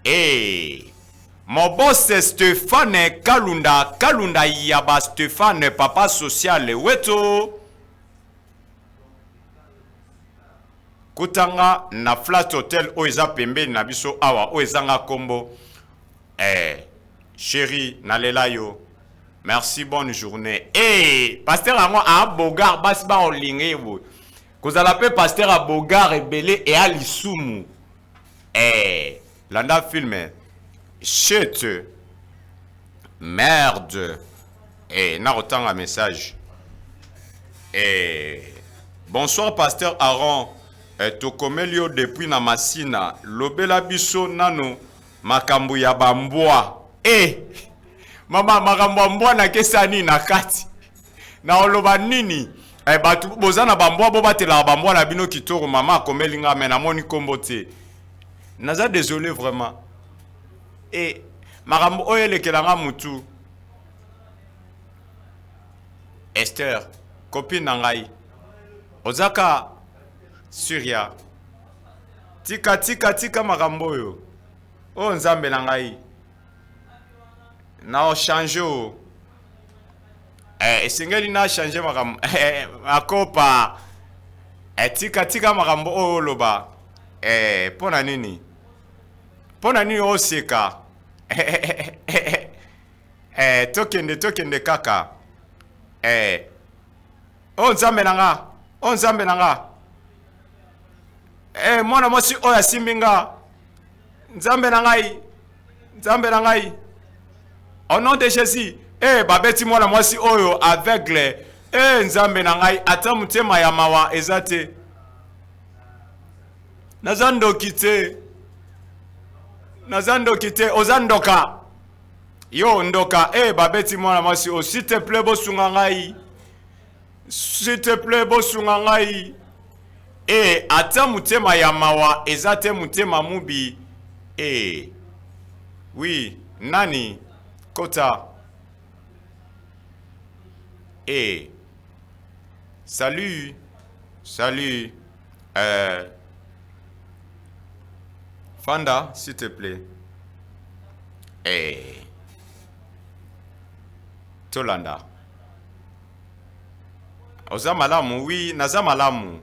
Eh, mon boss Stephane Kalunda, Kalunda yaba Stephane, papa social weto. Kutanga na Flat Hotel oyo eza pembeni na biso awa, oyo ezanga kombo. Eh, chérie, nalela yo. Merci, bonne journée. Eh, pasteur yango a bogar basi ba olinge boye. Kozala pe pasteur a bogar ebele et a lisumu. Eh, landa film. Shit. Merde. Eh, na kotanga message. Eh, bonsoir pasteur Aaron. Eh, tokomeli yo depuis na Masina. Lobela biso nano makambo ya bambwa. Eh, mama makambo ya mbwa na kesa nini na kati? Na oloba nini? Eh, bato boza na bambwa, bobatelaka bambwa na bino kitoko. Mama akomeli nga me namoni kombo te. Naza désolé vraiment. Eh, makambo oyo elekelanga mutu. Esther, copine na ngai. Ozaka Syria. Tika tika tika makambo oyo. Oyo nzambe na ngai. Na changer o. Eh, esengeli na changer makambo. Eh, akopa. Eh, tika tika makambo oyo oloba. Eh, pona nini? Pona nini oseka? Eh, tokende tokende kaka. Eh. Oh Nzambe na nga. Oh Nzambe na nga. Eh, mwana mwasi oyo asimbi nga. Nzambe na ngai. Nzambe na ngai. Au nom de Jésus. Eh, babeti mwana mwasi oyo aveugle. Eh, Nzambe na ngai, ata motema ya mawa eza te. Naza ndoki te. Naza ndoki te, oza ndoka. Yo ndoka, eh babeti mwana mwasi oyo, s'il te plaît bosunga ngai. S'il te plaît bosunga ngai. Eh ata motema ya mawa eza te motema mubi. Eh. Oui, nani? Kota. Eh. Salut. Salut. Fanda, s'il te plaît. Eh. Tolanda. Oza malamu? Oui, naza malamu.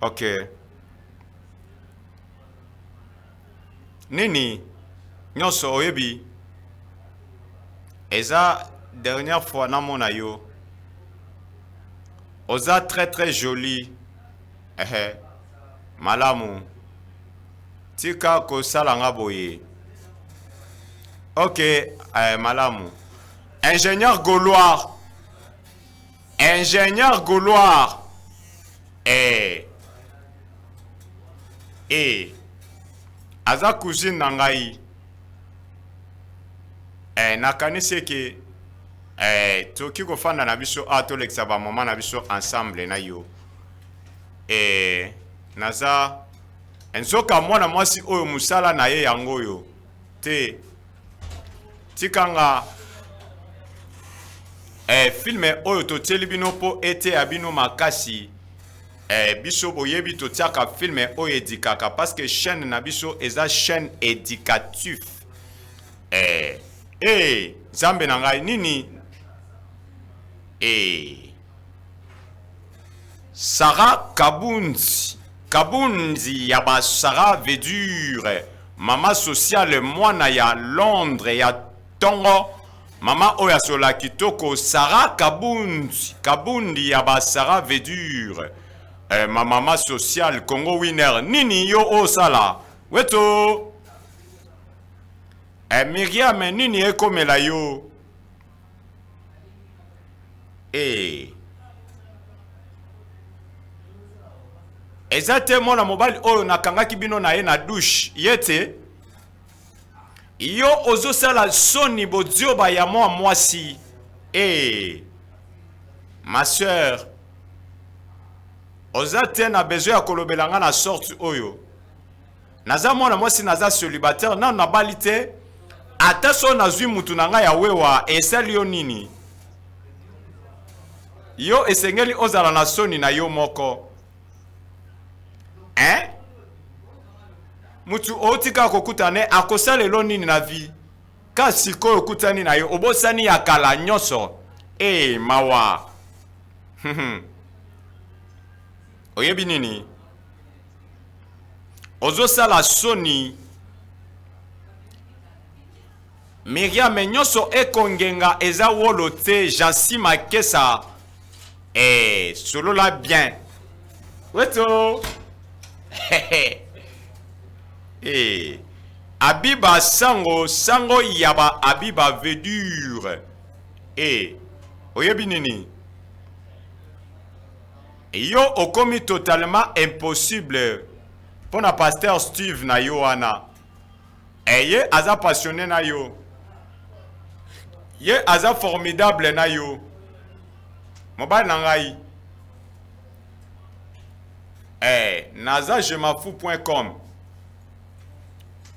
Ok. Nini? Nyonso oyebi? Eza dernière fois namona yo. Oza très très jolie. Ehe. Malamu. Tika kosala nga boye. Ok, eh, malamu. Ingénieur Gaulois. Ingénieur Gaulois. Eh. Eh. Aza cousine na ngai. Eh, nakanisi eke eh, toki kofanda na biso a tolekisa ba mama na biso ensemble na yo. Eh, naza nzoka mwana mwasi oyo mosala na ye yango oyo te. Tikanga eh, filme oyo totieli bino mpo eteya bino makasi. Eh, biso boyebi totiaka filme oyo edikaka parce que chaîne na biso eza chaîne éducatif. Eh, eh, Nzambe na ngai nini? Eh. Sarah Kabunzi, Kabunzi ya ba Sarah Vedure, mama sociale mwana ya Londres ya tongo, mama oyo asola kitoko Sarah Kabunzi, Kabundi ya ba Sarah Vedure, eh, ma mama sociale Congo Winner, nini yo osala? Weto! Eh, Myriam, nini ekomela yo? Eh. Eza te mwana mobali oyo nakangaki bino na ye na douche ye te yo ozosala soni bodioba ya mwa mwasi. Eh. Ma sœur, oza te na besoin ya kolobela nga na sorte oyo. Naza mwana mwasi, naza célibataire, nanu nabali te. Ata so nazwi mutu na ngai ya wewa, esali yo nini? Yo esengeli ozala na soni na yo moko. Hein? Mutu otika kokutana ne akosalelo nini na vie? Ka sikoyo okutani na yo, obosani ya kala nyonso. Eh, mawa. Oyebi nini? Ozosala soni. Myriam, nyonso ekongenga eza wolo te. Jansi Makesa. Eh, solola bien. Weto. Eh. Abiba sango, sango yaba Abiba vedure. Eh. Oyebi nini? Yo okomi totalement impossible pona pasteur Steve na yo wana. Eh, ye aza passionné na yo. Ye aza formidable na yo. Mobali na ngai. Eh, naza je m'en fous point com.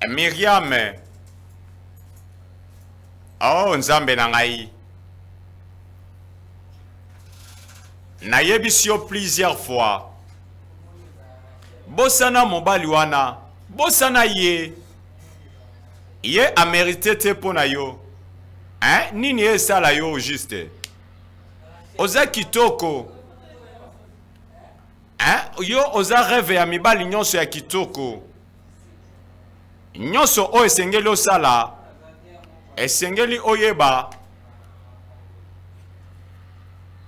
Eh, Myriam. Oh, Nzambe na ngai. Nayebisi yo plusieurs fois. Bosana mobali wana. Bosana ye. Ye a mérité te mpo na yo. Hein? Nini esala yo juste? Oza kitoko. Hein? Yo oza rêve ya mibali nyonso ya kitoko. Nyonso oyo esengeli osala. Esengeli oyeba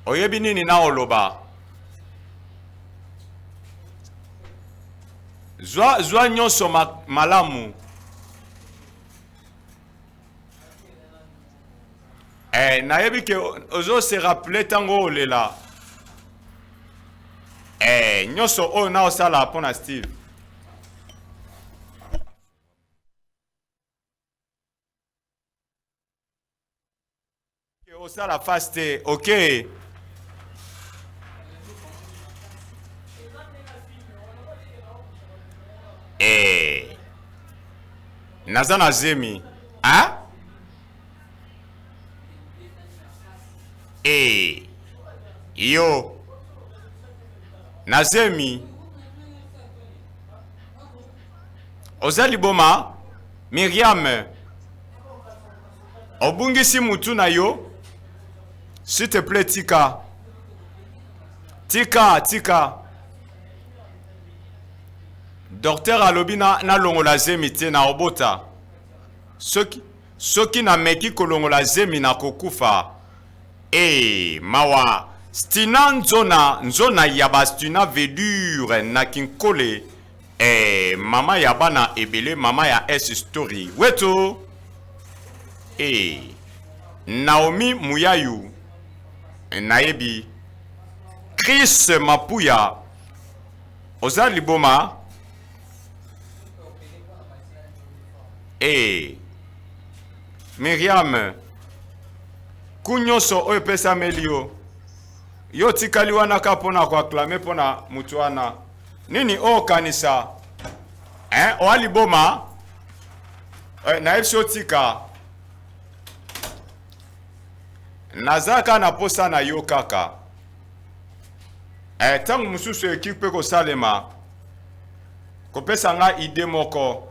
oyebi nini na oloba. Zwa, zwa nyonso ma, malamu. Eh, nayebi ke ozo se rappeler ntango olela. Eh, nyonso oyo na osala mpo na Steve. Osala face te, ok. Eh. Naza na zemi. Ah? Eh. Yo. Na zemi. Oza liboma? Myriam. Obungisi mutu na yo? S'il te plaît tika. Tika, tika. Docteur alobi na nalongola zemi te na obota. Soki soki nameki kolongola zemi nakokufa. Eh mawa. Stina nzona nzona ya ba stina veut na kinkole Eh mama ya bana ebele mama ya S story wetu eh Naomi Muyayu nayebi Chris Mapuya oza liboma eh Myriam ku nyonso oyo epesameli yo yo otikali wana kaka mpo na koaklame mpo na moto wana Nini o kanisa? Hein, oa liboma? Eh, nayebisi yo tika. Naza kaka na posa na yo kaka. Eh, tango mosusu ekoki mpe kosalema. Kopesa nga idee moko.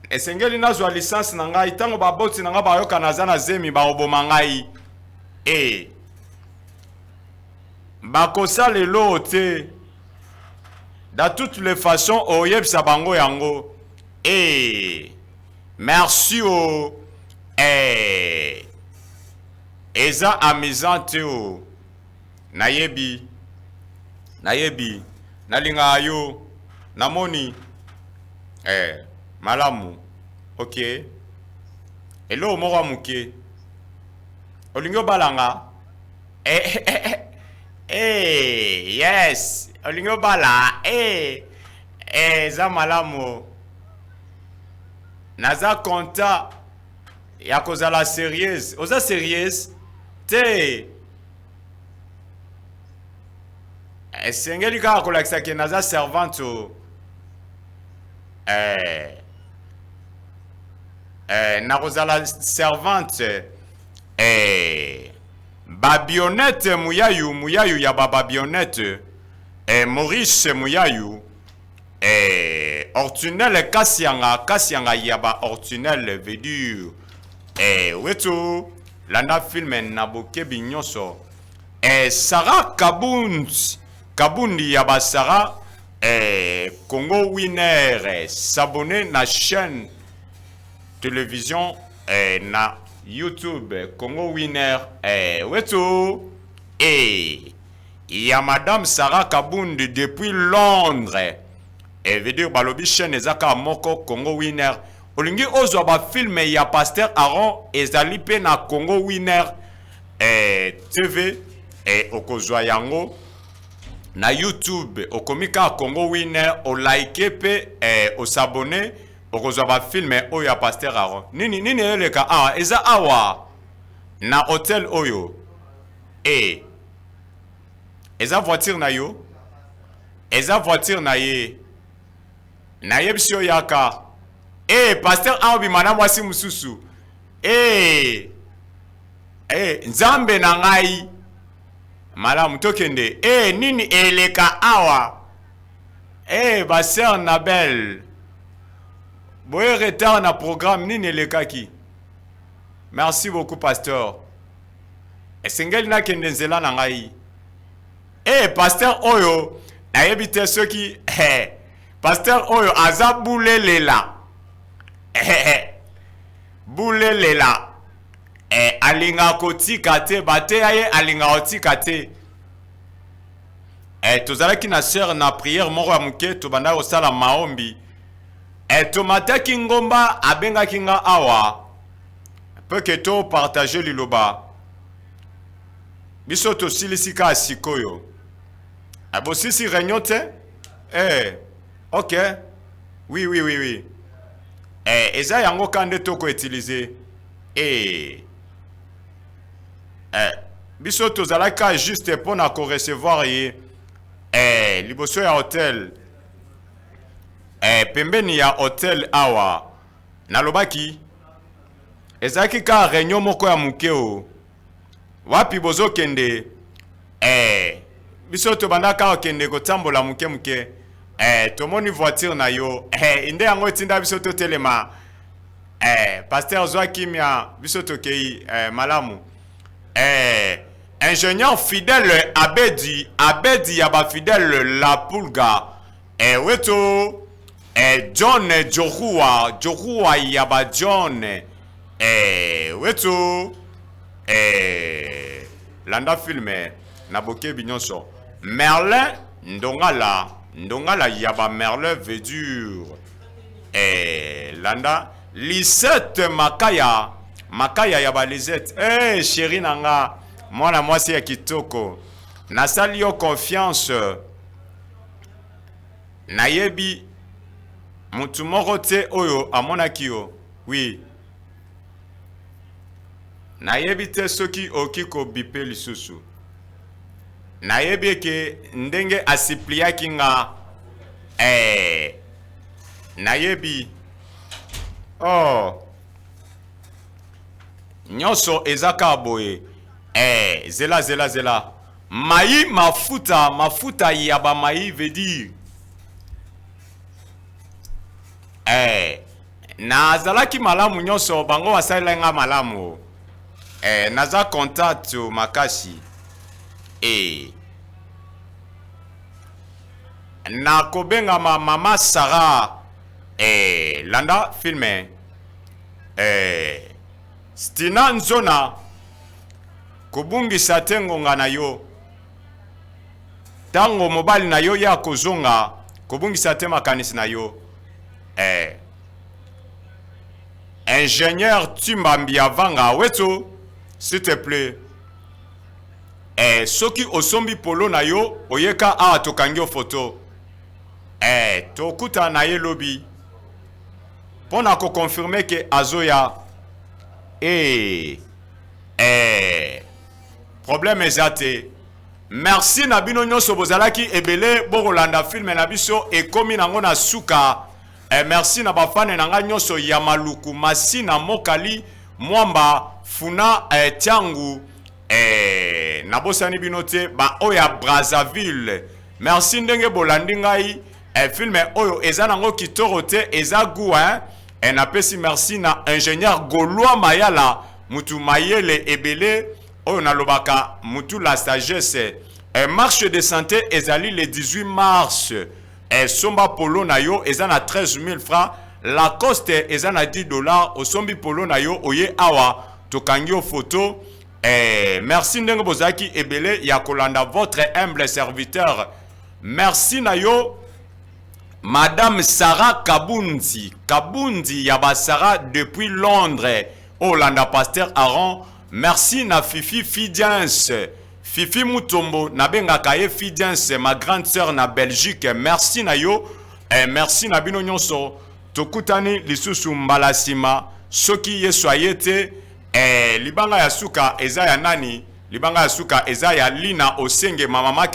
Esengeli nazwa licence na ngai ntango baboti na ngai bayoka naza na zemi bakoboma ngai. Eh. Bakosala eloo te. Dans toutes les façons oyebisa bango yango. Eh. Merci o. Eh. Eza amusant te o. Nayebi. Nayebi. Nalingaka yo. Namoni. Eh. Malamu. Ok. Eloko moko ya moke. Olingi obala nga? Eh, eh, eh, eh, yes olingi obala eh, eh, eza malamu naza content ya kozala serieuse oza serieuse te esengeli kaka kolakisa ke naza servante o eh, eh, nakozala servante eh, Babionette Muyayu Muyayu ya ba Babionette eh, Maurice Muyayu eh, Hortunel Kasianga Kasianga ya ba Hortunel veut dire eh, wetu landa film na bokebi nyonso eh, Sarah Kabund Kabundi ya ba Sarah eh, Congo Winner eh, s'abonner na chaîne Television eh, na YouTube Congo Winner eh, wetu eh, ya Madame Sarah Kabund depuis Londres eh, veut dire balobi chaîne eza kaka moko Congo Winner. Olingi ozwa ba film ya Pasteur Aaron ezali pe na Congo Winner eh, TV eh, okozwa yango na YouTube okomi kaka Congo Winner olike pe eh, osabonne Okozwa ba film oyo ya pasteur Aaron. Nini nini eleka awa? Eza awa na hotel oyo. Eh. Eza voiture na yo? Eza voiture na ye. Nayebisi yo yaka. Eh, pasteur Aaron bima na mwasi mususu. Eh. Eh, Nzambe na ngai. Malamu tokende. Eh, nini eleka awa? Eh, ba sœur Nabel. Boye retard na programme nini elekaki? Merci beaucoup pasteur. Esengeli nakende nzela na ngai. Eh, pasteur oyo nayebi te soki eh, pasteur oyo aza bulelela. Eh, eh. Bulelela alingaka kotika te, bateya ye, alingaka kotika te. Tozalaki na sœur na prière moko ya moke, tobandaki kosala maombi. Tomataki ngomba, abengaki nga awa mpe ke topartage liloba. Biso tosilisi kaka sikoyo. Bosilisi réunion te? Ok, oui. Eza yango ka nde tokoutiliser. Biso tozalaki kaka juste mpo na korecevoir ye liboso ya hotel, pembeni ya hotel awa. Nalobaki ezalaki kaka réunion moko ya moke. O wapi bozokende? Biso tobanda kaka kokende kotambola moke moke. Tomoni voiture na yo. Nde yango etinda biso totelema. Pasteur, zwa kimia, biso tokei. Malamu. Ingénieur Fidèle Abedi, Abedi ya bafidèle La Pulga. Weto John Johua, Johua ya ba John. Weto landa filme na bokebi nyonso. Merlin Ndongala, Ndongala ya ba Merlin Vedure. Landa Lisette Makaya, Makaya ya ba Lisette. Chéri na nga, mwana mwasi ya kitoko, nasali yo confiance. Nayebi mutu moko te oyo amonaki yo. Oui, nayebi te soki okoki kobipe lisusu. Nayebi eke ndenge asuppliaki nga. Nayebi, oh, nyonso eza kaka boye. Zela, zela, zela. Mai mafuta, mafuta ya bamai veut dire nazalaki malamu nyonso. Bango basaleli nga malamu. Naza contact makasi. Nakobengama mama Sara. Landa filme. Stina Nzona, kobungisa te ngonga na yo. Ntango mobali na yo ye akozonga, kobungisa te makanisi na yo. Ingénieur Timbambi Avanga Weto, s'il te plaît. Soki osombi polo na yo, oyeka awa tokangi yo foto. Tokutana na ye lobi mpo na koconfirmer ke azoya. Problème eza te. Merci na bino nyonso bozalaki ebele bokolanda filme na biso. Ekomi nango na suka. Merci na bafane na ngai nyonso ya Maluku, Masina, Mokali, Mwamba, Funa, Tiangu. Nabosani bino te, baoyo ya Brazzaville. Merci ndenge bolandi ngai. Filme oyo eza nango kitoko te, eza goût, hein? Napesi merci na ingénieur Gaulois Mayala, mutu mayele ebele oyo nalobaka mutu la sagesse. Marche de santé ezali le 18 mars. Somba polo na yo, eza na 13 000 francs. Lacoste eza na 10 $. Osombi polo na yo, oye awa, tokangi yo photo. Merci ndenge bozalaki ebele ya kolanda votre humble serviteur. Merci na yo, Madame Sarah Kabundi, Kabundi ya basara depuis Londres, olanda pasteur Aaron. Merci na Fifi Fidiens, Fifi Mutombo, nabengaka ye Fidiens, ma grande sœur na Belgique. Merci na yo. Merci na bino nyonso. Tokutani lisusu mbala nsima soki Yesu aye te. Libanga ya suka eza ya nani? Libanga ya suka eza ya Lina Osenge, mama.